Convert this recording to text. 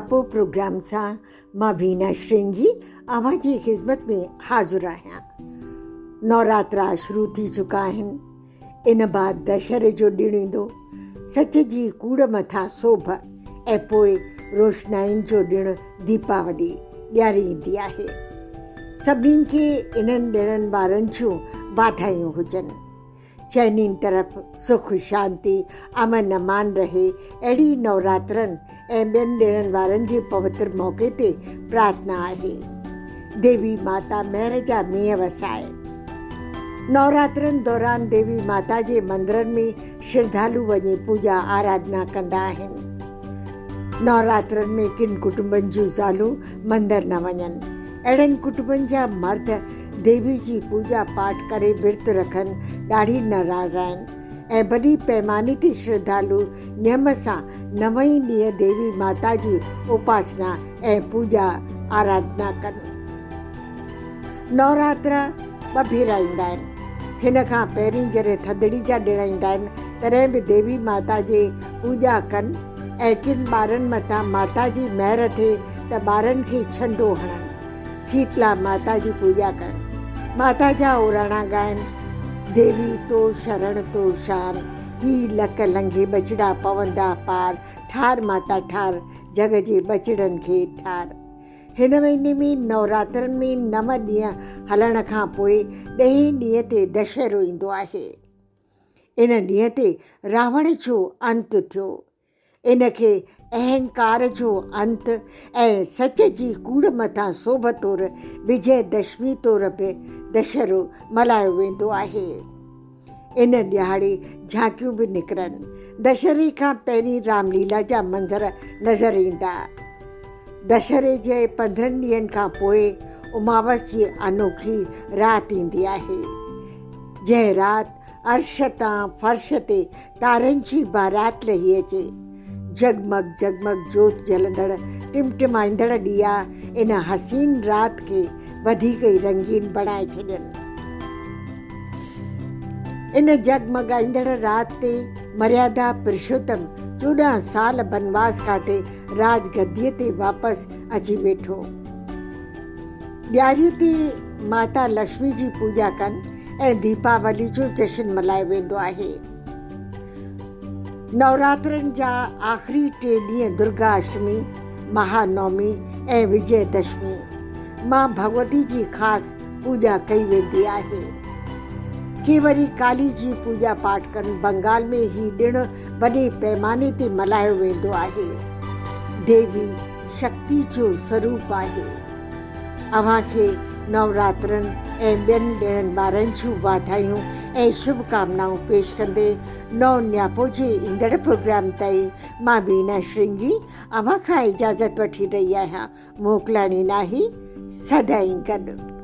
نياپو پروگرام سان مان وينا شرنگي اوهان جي خدمت ۾ حاضر آهيان. نوراترا شروع ٿي چڪا آهن. ان بعد دشهري جو ڏڻ ايندو. سچ جي ڪوڙ مٿان سوڀ ۽ پوء روشنائين جو ڏڻ ديپاولي، ڏياري ايندي آهي. سڀني کي انهن ڏڻن وارن جون واڌايون هجن. چئنين طرف سک شانتي، امن امان رهي اهڙي نوراترن ۽ ٻين ڏڻن وارن جي پوتر موقعي تي پرارٿنا آهي. ديوي ماتا مهر جا مينهن وسائي. نوراترن دوران ديوي ماتا جي مندرن ۾ شرڌالو وڃي پوڄا آراڌنا ڪندا آهن. نوراترن ۾ ڪن ڪٽنبن جون زالون مندر نه وڃن. اهڙن ڪٽنبن جا مرد ديوي جي پوڄا پاٺ ڪري ورت رکن، ڏاڙهي نه راڙرائين ۽ وڏي پيماني تي شرڌالو نيم سان نوئي ڏينهن ديوي ماتا جي اپاسنا ۽ پوڄا آراڌنا ڪن. نوراترا ٻه ڀيرا ايندا آهن. هن کان پهرين جڏهن ٿڌڙي جا ڏڻ ايندا آهن تڏهن به ديوي ماتا جي پوڄا ڪن ۽ ڪن ٻارن مٿان ماتا جي مهر ٿئي ته ٻارن کي ڇنڊو هڻن. سيتلا ماتا جي پوڄا ڪن. ماتا جا اوراڻا ڳائن. ديوي تو شرڻ تو شان، هي لڪ لنگهي ٻچڙا پوندا پار، ٺار ماتا ٺار، جڳ جي ٻچڙن کي ٺار. هن مهيني ۾ نوراترن ۾ نو ڏينهن هلڻ کان پوء ڏهين ڏينهن تي دشهرو ايندو آهي. ان ڏينهن تي راوڻ جو انت ٿيو. ان کي اهنڪار جو انت ۽ سچ جي ڪوڙ مٿان سوڀ طور وجئه دشمي طور به دشهرو ملهايو ويندو آهي. ان ڏهاڙي جهانڪيون به نڪرن. دشهري کان پهرين رام ليلا جا منظر نظر ايندا. دشهري جي 15 ڏينهن کان پوء اماوس جي انوکي رات ايندي آهي. جنهن رات عرش تان فرش تي تارن جي بارات لهي اچي. جڳمڳ جڳمڳ جوت جلندڙ ٽمٽمائيندڙ ڏيئا ان حسين رات کي وڌيڪ ئي رنگين بڻائي ڇڏين. ان جڳمڳائيندڙ رات تي مريادا پرشوتم 14 سال بنواس ڪاٽي راج گديء تي واپس اچي ويٺو. ڏياريء تي ماتا لڪشمي جي پوڄا ڪن ۽ ديپاولي جو جشن ملهايو ويندو آهي. نوراترن جا آخري ٽي ڏينهن درگا اشٽمي، مها نومي ۽ وجئه دشمي مان ڀڳوتي جي خاص پوڄا ڪئي ويندي آهي. ڪي وري ڪالي جي پوڄا پاٺ ڪن. بنگال ۾ هي ڏڻ وڏي پيماني تي ملهايو ويندو آهي. ديوي شڪتي جو سروپ آهي. اوهان کي نوراترن ۽ ٻين ڏڻن وارن جون واڌايون ۽ شڀ ڪامنائون پيش ڪندي نئون نياپو جي ايندڙ پروگرام تائين مان وينا شرنگي اوهان کان اجازت وٺي رهي آهيان. موڪلاڻي ناهي، سدائين گڏ.